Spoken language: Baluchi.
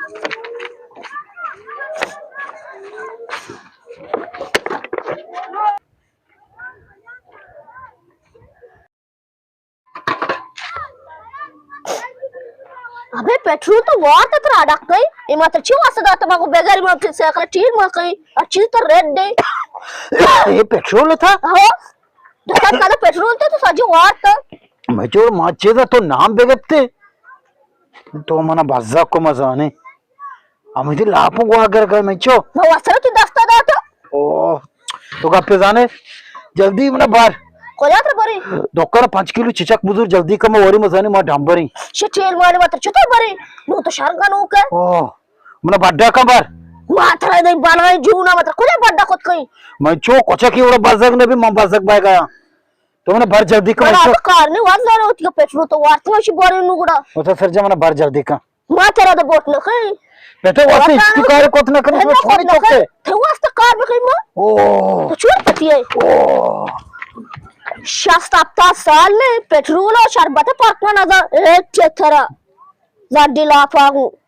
ابے، پٹرول تو وارت ترا ڈکئی، اے ما ترا چی واسطہ دات؟ ما کو بغیر ما سائیکل ٹیل ما کئی، اور چیز تو ریڈ دے۔ اے پٹرول تھا؟ ہو، دکان کا تو پٹرول تھا تو سجو وارت۔ میں جو ما چیزا تو نام بگپتے، تو منا بزگ کو مزانے۔ ہمودی لاپوں گوا گر گئے منچو۔ ما وسرو تی دستا داتا۔ او، تو گپے زانے؟ جلدی منا بار۔ کجا تر بری؟ دکان پنچ کلو چچک بزور، جلدی کم، وری مزانی ما ڈمبری۔ شٹیل مانی متر چطور بری؟ نو تو شر گنوک ہے۔ او، منا بڈا کم بار۔ ما ترا دے بنائے جونا متر کجا بڈا کت کئی؟ منچو کچا کی اوڑا بزگ نبی، من بزگ بای گیا۔ تو منا بار جلدی کم۔ بڑا تو کار نہیں، وزن ہوتی ہے، پٹرول تو وارتی ہوشی باری نو گڑا۔ او تو سر جا منا بار جلدی کم۔ ما ترا دے بوٹ نہ کئی۔ پہ تو واسطے وطن ہچ کار کت نہ کنی، تو چھوڑی چکتے۔ تو واسطے کار بکئی ما۔ او۔ تو چھوڑ پتی ہے۔ او۔ شست ہفتاد سال نے پٹرول اور شربت پاک نہ نظر۔ اے چترا۔ زڈی لاپا گو۔